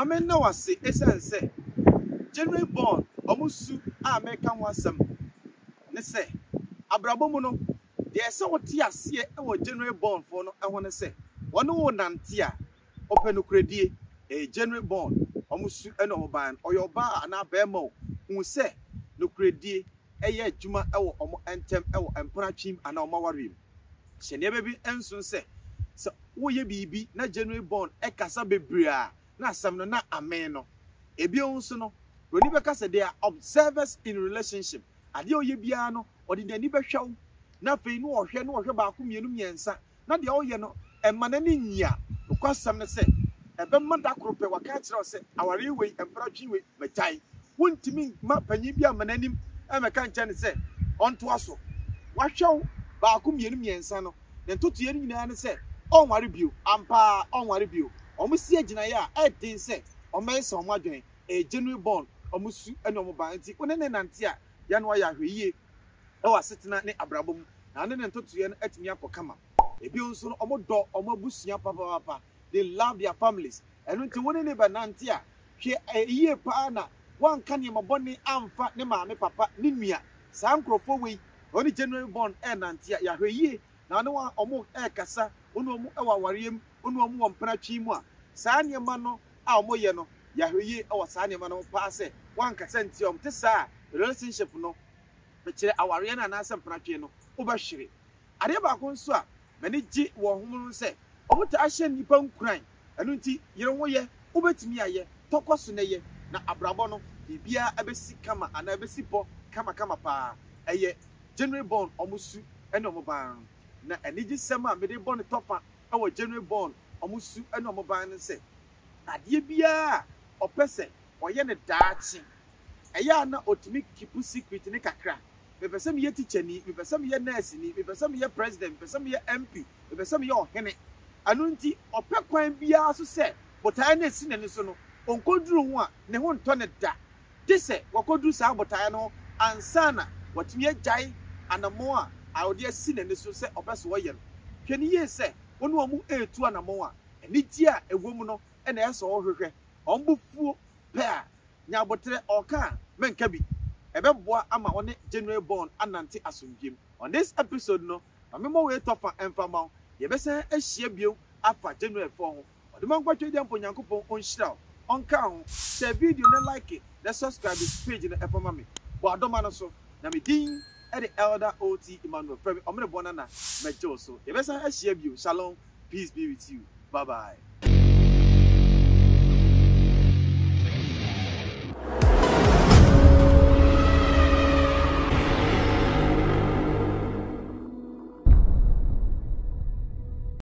Ma menna wo ase esiane sɛ January born wɔn su a mereka ho asɛm ne sɛ abrabɔ mu no deɛ ɛsɛ wote aseɛ wɔ January born foɔ no ho ne sɛ wɔne wo nante a ɔpɛ nokorɛdie ɛyɛ January born wɔn su ne wɔn ban ɔyɛ ɔbaa anaa barima o hu sɛ nokorɛdie yɛ adwuma wɔ wɔn ntam wɔ mpena twem anaa wɔn awareɛ mu. Hyɛ nneɛma bi nso sɛ, sɛ woreyɛ biribi na January born kasa bebree a, na asɛm no na amen no. Ebio nso no, Buroni bɛka sɛ they are observers in relationship. Adeɛ a ɔyɛ biara no, ɔde n'ani bɛhwɛ wo, na afei na ɔhwɛ, na ɔhwɛ baako, mmienu, mmiɛnsa, na deɛ ɔyɛ no, ɛmma n'ani nnye a, nokwasɛm ne sɛ, ɛbɛma da koro pɛ waka akyerɛ wo sɛ, awareɛ wei, mpratwe wei, magyae. Wontumi mma panyin bi amma n'anim mmɛka nkyerɛ no sɛ ɔntoa so. Wahwɛ wo baako, mmienu, mmiɛnsa no, ne ntotoeɛ no nyinaa ne sɛ ɔrenware bio. Ampa ara, ɔrenware bio. Wɔsi agyinaeɛ a ɛyɛ den sɛ wɔbɛsesa wɔn adwene. Ɛyɛ genuine bond, wɔn su ne wɔn ban. Enti wo ne no nante a, yɛ na woayɛ ahwɛyie wɔ asetena ne abrabɔ mu, na wo ne ne ntotoeɛ no atumi akɔ kama. Bio nso no, wɔdɔ wɔn abusua papaapa. They love their families. Ɛno nti wo ne no bɛnante a, hwɛ yie paa na woanka nneɛma bɔne amfa ne maame, papa, ne nua. Saa nkorɔfoɔ wei, wɔne January born ɛrenante a, yɛahwɛ yie na wo ne wɔn ɛrekasa, wo ne wɔn wɔ awareɛ mu, wo ne wɔn wɔ mpena twe mu a, saa nneɛma no a wɔyɛ no, yɛahwɛ yie wɔ saa nneɛma no ho paa sɛ woankasa antia wɔn. Te saa a, relationship no, mekyerɛ awareɛ no anaasɛ mpena twe no, wobɛhwere. Adeɛ baako nso a m'ani gye wɔn ho no ne sɛ, wɔtaa hyɛ nnipa nkuran. Ɛno nti, yere wo ho yɛ, wobɛtumi ayɛ, tɔ kɔ so na yɛ, na abrabɔ no, biribiara bɛsi kama anaa ɛbɛsi pɔ kamakama paa. Ɛyɛ January born wɔn su ne wɔn ban. Na anigyesɛm a mede rebɔ no tɔfa wɔ January born wɔn su ne wɔn ban ne sɛ, adeɛ biara a ɔpɛ sɛ ɔyɛ no daakye, ɛyɛ a na ɔtumi keep secret no kakra. Mepɛ sɛ meyɛ tikyani, mepɛ sɛ meyɛ nɛɛseni, mepɛ sɛ meyɛ president, mepɛ sɛ meyɛ MP, mepɛ sɛ meyɛ ɔhene. Ɛno nti, ɔpɛ kwan biara so sɛ botaeɛ no a ɛsi n'ani so no, ɔnkɔduru ho a, ne ho ntɔ no da, gye sɛ wakɔduru saa botaeɛ no ho ansa na watumi agyae anammɔn a ɔde asi n'ani so sɛ ɔpɛ sɛ ɔyɛ no. Hwɛ no yie sɛ wo ne wɔn retu anammɔn a, anigyeɛ a ɛwɔ mu no na ɛsɛ sɛ wohwehwɛ. Wɔn bo fuo pɛ a, Nya aboterɛ, ɔɔka a, mɛnka bi. Ɛbɛboa ama wo ne January born anante asomdwoem. On this episode no, ma memmɔ wei tɔfa mfa mma wo. Yɛbɛsan ahyia bio afa January foɔ ho. Ɔdoma Nkwa Twedeɛ Mpo Nyankopɔn ɔnhyira wo, ɔnka wo ho. Share video no like na subscribe page no fa ma me. Bɔ adɔma no so. Na me din de Elder OT Emmanuel. Frɛ me Ɔmenebɔ Nana, mɛgye wo so. Yɛbɛsan ahyia bio. Shalom, peace be with you. Bye bye.